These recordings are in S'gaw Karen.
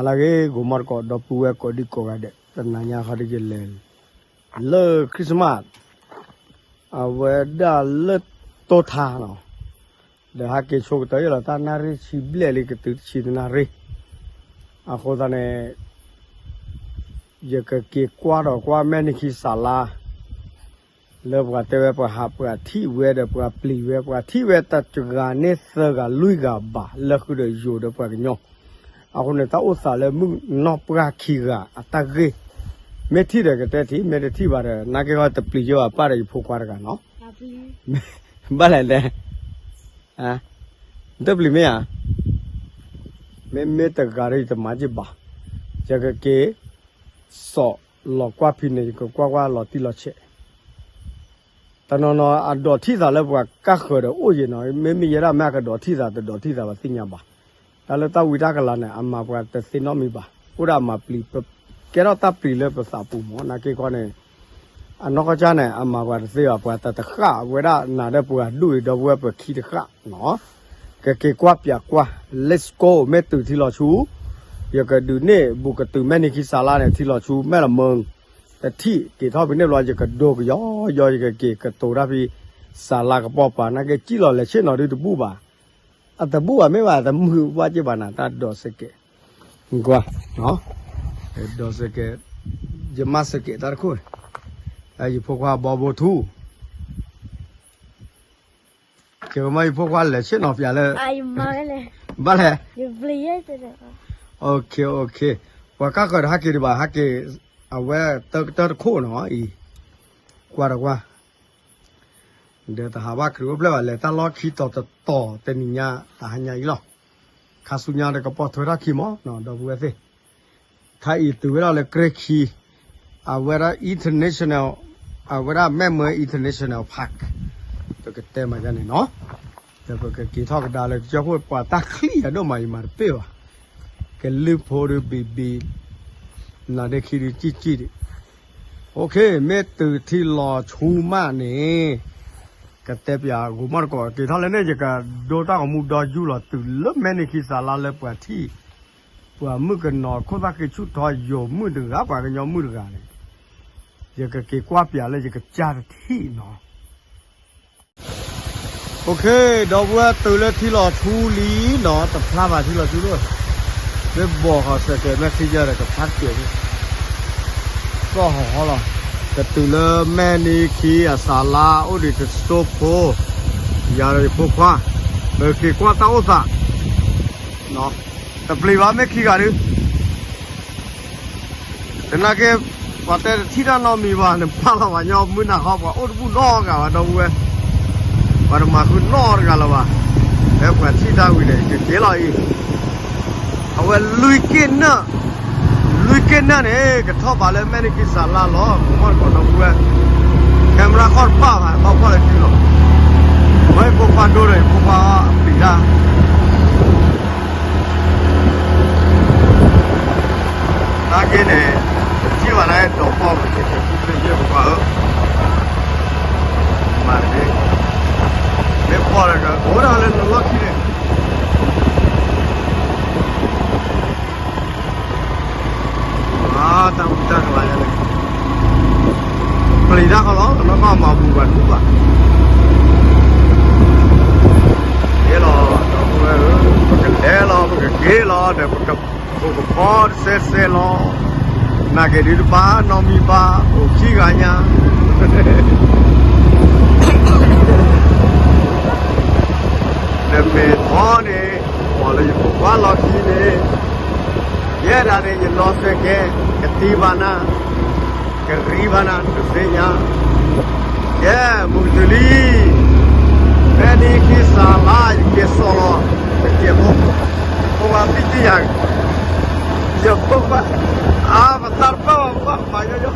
လၢဂ့ၤ ဂိၤမီၢ်တကိး ဒီပုၢ်ဝဲၢ်ကိးဒံကိးဂၤဒဲး တနၤညါခီဒ်ယလဲၤ လၢ Christmas အဝဲဒၣ်လၢတိထါနီၤ, ဒီးဟဲက့ၤဆိကတၢၢ်ယလီၤ တၢ်နၣ်ရံၣ်ဆံဘျဲၣ်လံ ကတုၤတဆံတနၣ်ရံၣ်, အဃိသတးန့ၣ် ယကက့ၤကွၢ်ဒီးကွၢ်မဲာ်နံၤခံစးလါ လၢပှၤတဲဝဲပှၤဟးပှၤထံၣ်ဝဲဒီးပှၤပျံၤဝဲ ပှၤထံၣ်ဝဲတဂၤန့ၢ်သၢဂၤလွံၢ်ဂၤဘၣ် လၢဃုာ်ဒီးယိၤဒီးပှၤကညီ, အဃိန့ၣ် တၢ်အိၣ်သးလၢမုၣ်ကနီၢ်ပှၢ်ခံဂၤအတၢ်ဂ့ၢ်, မ့ၢ်ထံၣ်ဒီးကတဲထံၣ် မ့ၢ်တထံၣ်ဘၣ်ဒီး နာ်က့ဂီၢ်တပျံၤယိၣ်ဘၣ် ပၢ်ဒီးယဖိခွါတဂၤနီၤ, ဘၣ်လဲၣ်တဲ တပျံၤမ့ၢ်ဧါ, မ့မ့ၢ်တဂၤဒီးယတမၤက့ၤဘၣ်, ယကက့ၤ စီၤလီၤကွၢ်ဖံန့ၣ် ယကကွၢ်ကွၢ်လီၤတံၢ်လီၤဆဲး, တနီၤနီၤအဒိးထံၣ်သးလၢပှၤကၢ်ဃၢၤဒီးအိၣ်ယံၤနီၤ, မ့မ့ၢ်ယဲဒၣ်မ့ၢ်အကဒိးထံၣ်သးတဒိးထံၣ်သးဘၣ်သ့ၣ်ညါဘၣ်, တၢ်လၢတၢ်ဝံတၢ်ကလၤန့ၣ် အမၤပှၤတသ့နီတမံၤဘၣ်, အိၣ်ဒၣ်အမၤပျံၤ ကဲထီၣ်တၢ်ပျံၤလၢပသးပူၤမး နာ်က့ခီန့ၣ် အနီၢ်ကီၢ်ကၢ်န့ၣ် အမၤပှၤတသ့ဘၣ် ပှၤတတဃၣ်ဝဲဒၣ်နၤဒီးပှၤဒူၣ်အံၤ ဒီပုၢ်ဝဲၢ်ပခံတဃၣ်နီၤ, ကက့ၤကွၢ်ပၠးကွၢ် let's go မ့ၢ်တုၤထံလီၤဆူ ယကဒုးန့ၢ်ဘူးကတုၤမဲာ်နံၤခံစးလါန့ၣ် ထံလီၤဆူမဲာ်လမၢ တထံၣ်က့ၤထီၣ်ဖဲန့ၣ်ဘျီ ယကဒိကယီယီ ယကက့ၤကတိၤတၢ်ဖဲ စးလါကပီၤပၤ နာ်က့ကံၣ်လီၤလဲၤဆ့ၣ်နီၤဒုတဘူၣ်ဘၣ်, အတဘူၣ်ဘၣ်မ့ၢ်ဘၣ် တမုာ်ဘၣ်က့ၤဘၣ်နၤ တၢ်ဒိးစဲးကဲး, ကွၢ်, ဒိးစဲးကဲး, ယမၤစဲးကဲးတၢ်တခိၣ်, ယဖိခွါဘီဘိထူ ကမၤယဖိခွါလဲၤဆ့ၣ်နီၤပၠးလၢ, ဘၣ်လဲၣ်, ပှၤကၢ်ဃၢၤတဟးက့ၤဒံးဘၣ် ဟးက့ၤ, အဝဲတၢ်တခိၣ်နီၤအံၤ, ကွၢ်ဒီးကွၢ်, ဒီးတဟးဘၣ်ခရံာ်အိၣ်ဖျဲၣ်ဘၣ် လဲၤတၢ်လီၢ်ခံတီၤတတီၤတနံၤညါ တဟါညါအံၤလီၤ, ခါဆူညါဒီးကပီၤထွဲထီၣ်ခံမး ဒီပုၢ်ဝဲၢ်သ့ၣ် ခါအံၤတုၤဝဲဒၣ်လၢကြဲၢ်ခံ, အဝဲဒၣ် international, အဝဲဒၣ်မဲၢ်မၢ international park, ပကတဲမၤယါန့ၣ်နီၤ, ဒီးပကက့ၤထီၣ်ကဒါလၢကစၢၢ်ခိၣ် ပှၤတၢ်ချံအဒိၣ်မးအံၤမၤတပ့ၢ်ဘၣ်, ကလုၢ်ဖိဒုးဘံၣ်ဘံၣ်, နၤဒ့ခံဒုးကံၣ်ကံၣ်ဒံး, မ့ၢ်တုၤထံလီၤဆူမးန့ၣ်, ကတဲပၠးဂိၤမီၢ်တကိး က့ၤထီၣ်လၢန့ၣ် ယကဒိတၢ်ဂီၤမူဒီယူၢ်လီၤတုၤလၢမဲာ်နံၤခံစးလါလၢပှၤထံၣ် ပှၤမုၣ်ကနီၤခိၣ်သၣ်ဃံဆူၣ်ထီယိာ်မုၣ်တဂၤ ပှၤကညီမုၣ်တဂၤန့ၣ်, ယကက့ၤကွၢ်ပၠးလၢယကစၢ်တထံၣ်နီၤ, ဒီပုၢ်ဝဲၢ်တုၤလၢထံလီၤဆူလံနီၤ တဖျါဘၣ်ထံလီၤဆူလီၤ, မ့ၢ်ဘီၣ်ဃီၤစဲးကဲးမဲာ်ချံယါဒီးကဖျါတစဲး, ကီၢ်ဟီၣ်ဟီလီၤ, ကတုၤလၢမဲာ်နံၤခံအစးလါအိၣ်ဒံးတစိၢ်ဖိ, ယၤဒီးယဖိခွါ, ပက့ၤကွၢ်တၢ်အိၣ်သး တပျံၤဘၣ်မ့ၢ်ခံဂၤဒုး, သနာ်က့ ပှၤတဲတထံၣ်တၢ်နီတမံၤဘၣ် နပာ်လီၤပှၤညီမုၢ်နၤခီ ပှၤအိၣ်တဘူၣ်နီတဂၤဘၣ် ဒီပုၢ်ဝဲၢ်, ပှၤတမၤဃုာ်နီတဂၤလၢၤဘၣ်, ဖဲပှၤထံၣ်တၢ်ဝံၤန့ၣ် ကက့ၤလီၤအံၤ, အဝဲလွံၢ်က့ၣ်နၢၣ်, လွံၢ်က့ၣ်နၢၣ်န့ၣ် ကထီၣ်ဘးလၢမဲာ်နံၤခံစးလါလီၤ မုၢ်မီၢ်တကိးဒီပုၢ်ဝဲၢ်, camera ခီၣ်တပၣ်ဘၣ် ခီၣ်ဖီၣ်လၢထံလီၤ, ဝဲဖိခွါဒိဒီးဖိခွါပျံၤတၢ် နာ်က့န့ၣ်, ထံၣ်ဘၣ်န့ၣ် ဒိးပီၢ်ပက့ၤ ယဲၢ်ပကွၢ်ဧၢ, မၤတဂ့ၤ, မ့ၢ်ပီၢ်လၢကအိၣ်ဒၣ်လၢနလီၢ်ခံန့ၣ်, တၢ်ဝံတၢ်ကလၤညါန့ၣ်, ပျံၤတၢ်ဃီလီၤ နီၢ်ကီၢ်မၤပူၤပှၤထူဘၣ်, ကဲလီၤ ဒီပုၢ်ဝဲၢ်ဧၢ, ပကလဲၤလီၤ ပကက့ၤလီၤဒီးပက အိၣ်ကဖီတစဲးစဲးလီၤ, နာ်က့ဒုးတဘၣ်နီတမံၤဘၣ် အိၣ်ခံဂၤညါ, ဒီးမ့ၢ်ဖီန့ၣ်, ပီၢ်လၢယဖိခွါလီၢ်ခံန့ၣ်, ယဲဒၣ်န့ၣ် ယလီၤစဲးကဲး, ကသံဘၣ်နၤ, ကရံဘၣ်နၤ တသ့ၣ်ညါ ယဲ မုၢ်ကတုၤလံ, ဖဲနံၤခံစးလါ ယက့ၤစိာ်လီၤ, ယက့ၤဖိ, ဖိခွါဖံတံၢ်ယၤ, ယဖိခွါ, အါ ပသးတပၢၢ်ဘၣ် ပဘၣ်မၤယီယီ,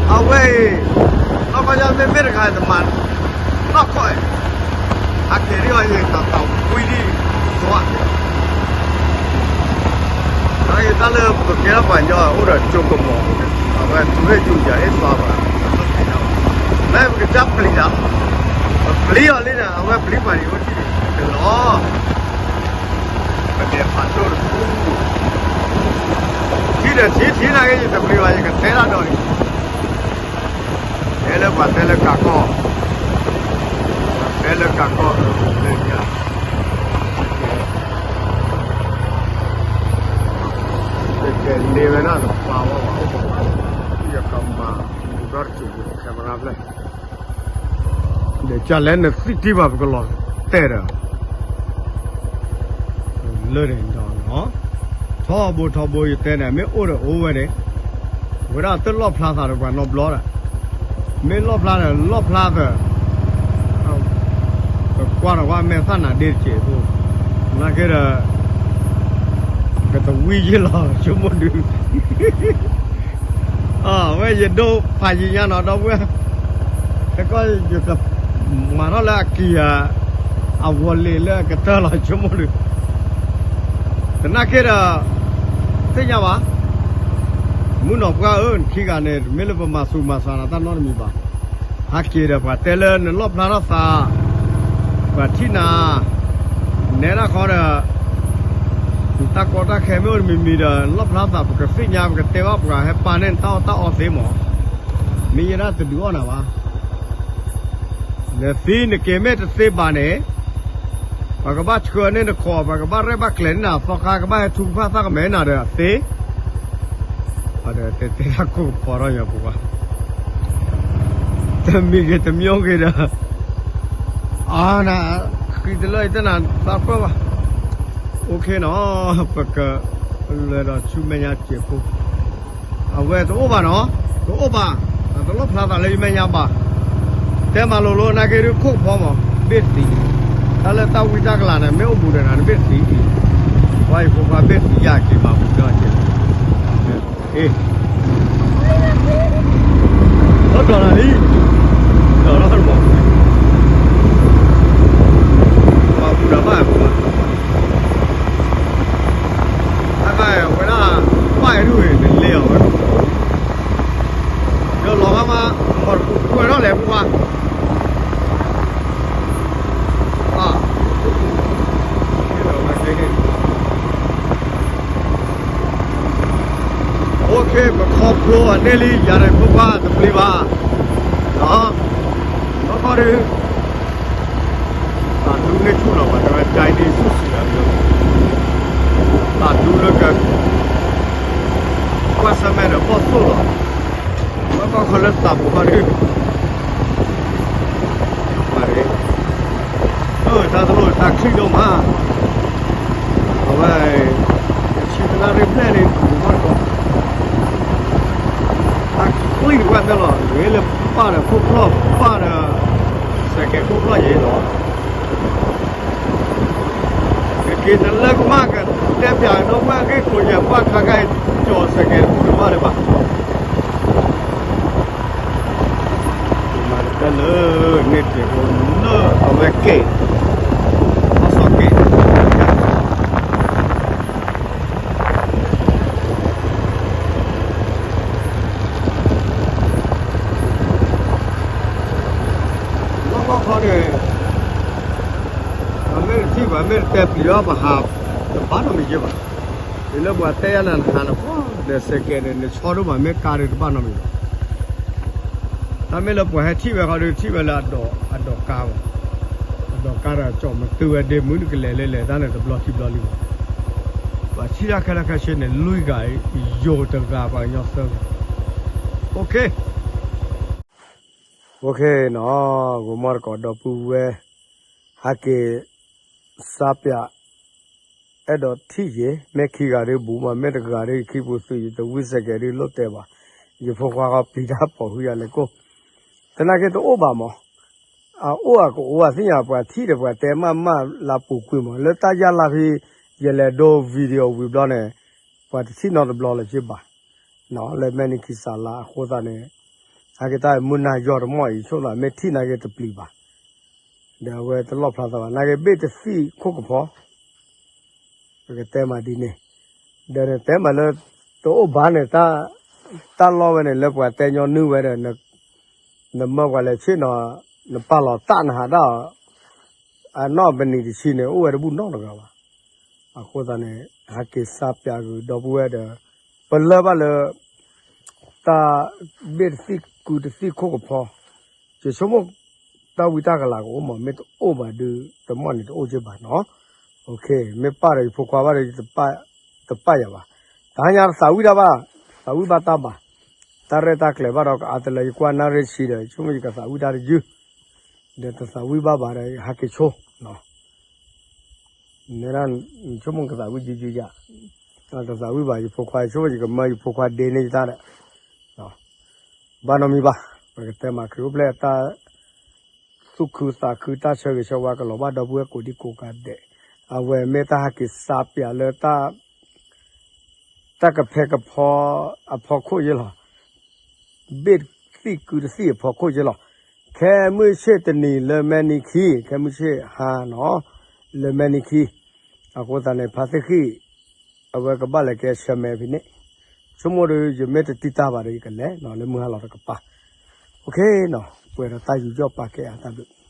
အဝဲအံၤ, နီၢ်ကီၢ်ယါမ့မ့ၢ်တခါတမၤ, နီၢ်ကီၢ်အံၤ, အကဲၤဒ်အံၤ တၢ်သးဝံဒံး, အံၤတၢ်လၢပကဲထီၣ်ပှၤကညီ အိၣ်ဒီးကၠိကမီၤ, အဝဲသူၣ်ဟ့ၣ်ကူၣ်ယၤဟ့ၣ်သီဘၣ်, မ့ၢ်ပကစၢ်ပျံၤတၢ်, ပပျံၤအီၤလံဒီး အဝဲပျံၤပှၤန့ၣ်အိၣ်ထံၣ်န့ၣ်, တလီၤ, ဒဲးဖးဒိၣ်တခူ, ထံဒီးထံထံနာ်က့ ယတပျံၤဘၣ် ယကတဲတၢ်ဒီးန့ၣ်, တဲလၢပှၤတဲလၢကးကီၢ်, တဲလၢကးကီၢ်, တဲလၢကးကီၢ်, တဲဝဲဒၣ်တပာ်ဝဲဘၣ်, ယကမၤ ဒီတက့ၢ် camera ဖျၢၣ် ဒီးကလဲၣ်နသံတံၢ်ဘၣ် ပကလီၤတဲာ်ဒီး လၢန့ၣ်ဒီးနီၤ, ထီဘိထီဘိယတဲန့ၣ် မ့ၢ်အိၣ်ဒီးအိၣ်ဝဲန့ၣ်, ဝဲဒၣ်တလီၣ်ဖျါသးဒီးပှၤနီတဘျီဒီး, မ့ၢ်လီၣ်ဖျါဒီးလီၣ်ဖျါသး, ပကွၢ်ထီၣ်ကွၢ်မဲာ်သၣ်နၤဒ့တစဲးဖိ, နာ်က့ဒီး ကတဝံယ့ၢ်လီၤ ဆိကမိၣ်ဒုး အဝဲယဒိဖးယံၤညါနီၤ ဒီပုၢ်ဝဲၢ်, ခဲကီၢ်ယကမၤထီၣ်လၢအကံၢ်ဧါ, အဝီၤလ့ၤလၢအကတၢၢ်လီၤ ဆိကမိၣ်ဒုး, တနာ်က့ဒီး သ့ၣ်ညါဘၣ်, မုၢ်နီၢ်ပှၢ်ဧၢ နခံဂၤန့ၣ် တမ့ၢ်လၢပမၤဆူးမၤဆါနၤတၢ်နီတမံၤဘၣ်, ဟဲက့ၤဒီးပှၤတဲလၢနလီၣ်ဖျါထီၣ်သး, ပှၤထံၣ်နၤ နဲဒၣ်ဃီဒီး နတၢ်ကီတၢ်ခဲမ့ၢ်အိၣ်တမံၤမံၤဒီး နလီၣ်ဖျါသး ပကသ့ၣ်ညါ ပကတဲဘၣ်ပှၤဟဲပာ်န့ၢ်နတၢ်အီၣ်တၢ်အီသ့မး, မ့ၢ်ယဲဒၣ်တဒုးအီၣ်နၤဘၣ်, နသံနက့ၤမ့ၢ်တသ့ဘၣ်န့ၣ်, ပှၤကဘၣ်ဆှၢန့ၢ်နခီၣ် ပှၤကဘၣ်ရဲၣ်ဘၣ်ကျဲၤန့ၢ်နၤသီခါ ကဘၣ်ဟဲထူကဖၣ်သၣ်ကမဲာ်နၤဒီးသ့, ပှၤဒီးတဲတဲတၢ်ခိၣ်ကဖီထီၣ်ညီပှၤ တမံၤဂ့ၤတမံၤဂ့ၤဒီး, အန ဃံတလၢအံၤတနၤသးပၢၢ်ဘၣ်, အိၣ်ခ့နီၤ, ပကလဲၤဒီးဆူမဲာ်ညါစဲးဖိ, အဝဲတအိၣ်ဘၣ်နီၤ, တအိၣ်ဘၣ်, တလီၣ်ဖျါသးလၢယမဲာ်ညါဘၣ်, တဲမၤလိာ်လိာ်နာ်က့ဒုးခိၣ်ကဖီမး, ဘ့ၣ်သံ, တၢ်လၢတၢ်ဝံတၢ်ကလၤန့ၣ် မ့ၢ်အိၣ်ဘူးဒီးနၤ နဘ့ၣ်သံ, ပှၤယဖိခွါဘ့ၣ်သံယၤက့ၤမၤဘူးဒီးက့ၤ အ့, လီၤဒီးနၤလံ, ဒီးလီၤမး, မၤဘူးဒီးဘၣ်ပှၤ, အဝဲဒၣ်, ပၢ်အဲၣ်ဒိၣ်အံၤ နလဲၤအီၤဝဲ, ဒီးလီၤဘၣ်မး, မၤတပူၤကွဲးထီၣ်လဲၤပှၤ OK ပခီဖျိအန့ၢ်လံ ယၤဒီးဖိခွါတပျံၤဘၣ်, ဒီး, ဒီးခီဒီး, သးဒူန့ၢ်ဆူၣ်လီၤဘၣ် တဝဲဒၣ်န့ၣ်ဆူၣ်စံးလီၤ, သးဒူလၢက, ကွၢ်ဆၢၣ်မဲာ်ဒီးဘီၣ်သိၣ်လီၤ, ဘၣ်ဘၣ်ခီလၢသးပူၤခီဒီး မၤရ့, အၢ တၢ်တလိၣ်တၢ်ချံဒိၣ်မး, အဝဲ, ပဆံသနၣ်ရ့ၣ်ဖျဲၣ်န့ၣ် ပူၤမီၢ်တကီၢ်, တၢ်ချံတကွၢ်သၢလီၤ ဂ့ၤလၢပၢ်ဒီးခိၣ်ဖျီၣ်ပၢ်ဒီး, စဲးကဲးခိၣ်ဖျီၣ်ယဲလီၤ ကက့ၤတလၢကမၣ်ကတဲပၠးဒီပုၢ်ဝဲၢ်ဂ့ၢ်ကျိၤယဲၢ်ပှၢ်ခါခါအံၤ, ကၠီၤစဲးကဲးတပူၤတဘၣ်လၢၤဘၣ်, မၤတၢ်လၢ, န့ၢ်တ့ၢ်ဖိလၢအဝဲက့ၤ, ဘီၣ်စီၣ်က့ၤ လီၢ်ကီၢ်ခီန့ၣ်, ပှၤမ့ၢ်တထံၣ်ပှၤမ့ၢ်တတဲပျံၤအီၤ ပဟးတဘၣ်နီတမံၤယဲဘၣ်, တုၤလၢပှၤတဲယၤနၤ နဟးနပှၢ်ဒီးစဲးကဲးန့ၣ် နဆီဒိၣ်မး မ့ၢ်ကါဒုးတဘၣ်နီတမံၤဘၣ်, တၢ်မ့ၢ်လၢပှၤဟဲထံၣ်ဝဲခီဒုး ထံၣ်ဝဲလၢအဒိးကါဘၣ်, အဒိးကါဒီးကၠီၤမတုၤဝဲဒ့မုၣ် နကလဲၤလၢလဲၤတၢ်န့ၣ်တဘျီခံဘျီလံဘၣ်, ပှၤထံၣ်တၢ်ခဲလၢာ်ခဲဆ့န့ၣ် လွံၢ်ဂၤအံၤ ယိၤတဂၤ ပှၤကညီသၢဂၤ, OK OKနီၤ, ဂီၤမီၢ်တကိးဒီပုၢ်ဝဲၢ်, ဟဲက့ၤ, စးပၠး, အဲၣ်ဒိးထံၣ်ယဲ, မ့ၢ်ခံဂၤဒုးဘူးမး မ့ၢ်တဂၤဒုးခံပူၤသုး ယတဝံစဲးကဲးဒုးလိၣ်တဲဘၣ်, ယဖိခွါဃီပျံၤတၢ်ပိာ်ဟုယၤလဲၤကိၢ်, သနာ်က့တအိၣ်ဘၣ်မး, အအိၣ်အကအိၣ်အသ့ၣ်ညါ ပှၤထံၣ်ဒီးပှၤတဲမးမးလၢပူၤကွံာ်မး လၢတၢ်ယါလါဖဲ, ယလဲၤဒိ video ဝံၤဘျီန့ၣ်, ပှၤတထံၣ်နီတဘျီလၢၤက့ဘၣ် လၢမဲာ်နံၤခံစးလါအဃိသတးန့ၣ်, နာ်က့တၢ်မုၢ်နၤယီၤတမီၢ်အံၤ ဆိၣ်သးမ့ၢ်ထံၣ်နာ်က့တပျံၤဘၣ်, ဒီးအဝဲတလီၣ်ဖျါသးဘၣ် နာ်က့ဘ့ၣ်တသံၣ်ခိၣ်ကဖီ, ပကတဲမးဒ်န့ၣ်, ဒီးနတဲမးလၢ, တအိၣ်ဘၣ်န့ၣ်, တၢ်လီၢ်ဝဲန့ၣ် လၢပှၤတဲညီနုၢ်ဝဲဒီး, နမၢပှၤလဲၤဆ့ၣ်နီၤ, နပာ်လီၤတၢ်နဟးဒၣ်အီၤ, အနီၢ်ပနံၤတဆံန့ၣ် အိၣ်ဝဲတဘူၣ်နီတဂၤဘၣ် အဃိသတးန့ၣ် ဟဲက့ၤစါပၠးဂုာ်ဒီပုၢ်ဝဲၢ်ဒီး ပလၢၢ်ဘၣ်လၢ တၢ်ဘ့ၣ်တသံၣ်ကုတသံၣ်ခိၣ်ကဖီ, ယဆိကမိၣ် တၢ်ဝံတၢ်ကလၤကအိၣ်မး မ့ၢ်တအိၣ်ဘၣ်ဒီး တမီၢ်န့ၣ်တအိၣ်က့ဘၣ်နီၤ. မ့ၢ်ပာ်ဒီးယဖိခွါဘၣ်ဒီး တပာ်ယၤဘၣ်. တဟါညါတသးဝံၣ်တၢ်ဘၣ်, သးဝံၣ်ဘၣ်တၢ်ဘၣ်, တၢ်ရဲၣ်တၢ်ကျဲၤဘၣ်ဒီးကအါတလၢ ယကွၢ်နၣ်ရံၣ်ဆံဒီး ဆိကမိၣ်ယကသးဝံၣ်တၢ်တယုၢ်, ဒီးတသးဝံၣ်ဘၣ်ဘၣ်ဒီး ဟဲက့ၤဆိ နဆိကမိၣ်ကသးဝံၣ်ယုၢ်ယုၢ်ယၤ, တသးဝံၣ်ဘၣ်ယဖိခွါ ဆိကမိၣ်ယကမၢယဖိခွါဒ့န့ၢ်ယတၢ်ဒီး ဘၣ်နီတမံၤဘၣ်, ပကတဲမၤခရံာ်အိၣ်ဖျဲၣ်တၢ် သူၣ်ခုသးခုတၢ်ဆၢဂ့ၤဆၢဝါကလီၤဘၣ်ဒီပုၢ်ဝဲၢ်ကိးဒံကိးဂၤဒဲး, အဝဲမ့ၢ်တၢ်ဟဲက့ၤစါပၠးလၢ တၢ်ကဖဲကဖီအဖီခိၣ်ယဲလီၤ. ဘ့ၣ်တသံၣ်ကုတသံၣ်အဖီခိၣ်ယဲလီၤ. ခဲမုၢ်ဆ့ၣ်တနံၤလၢမဲာ်နံၤခံ, ခဲမုၢ်ဆ့ၣ်ဟါနီၤ, လၢမဲာ်နံၤခံ, အဃိသတးန့ၣ် ဖါသ့ၣ်ဃံၣ် အဝဲကဘၣ်လဲၤကဲဆၢမဲာ်ဖဲန့ၣ်, ဆိကမိၣ်ဒီး ယမ့ၢ်တတံၢ်တၢ်ဘၣ်ဒီး ယကလဲၤနီၤ လၢမုၢ်ဟါလီၤတကပၤ, ပှဲၤဒီးတၢ်ယူးယီၣ်ပာ်ကဲအတၢ်ဘျုး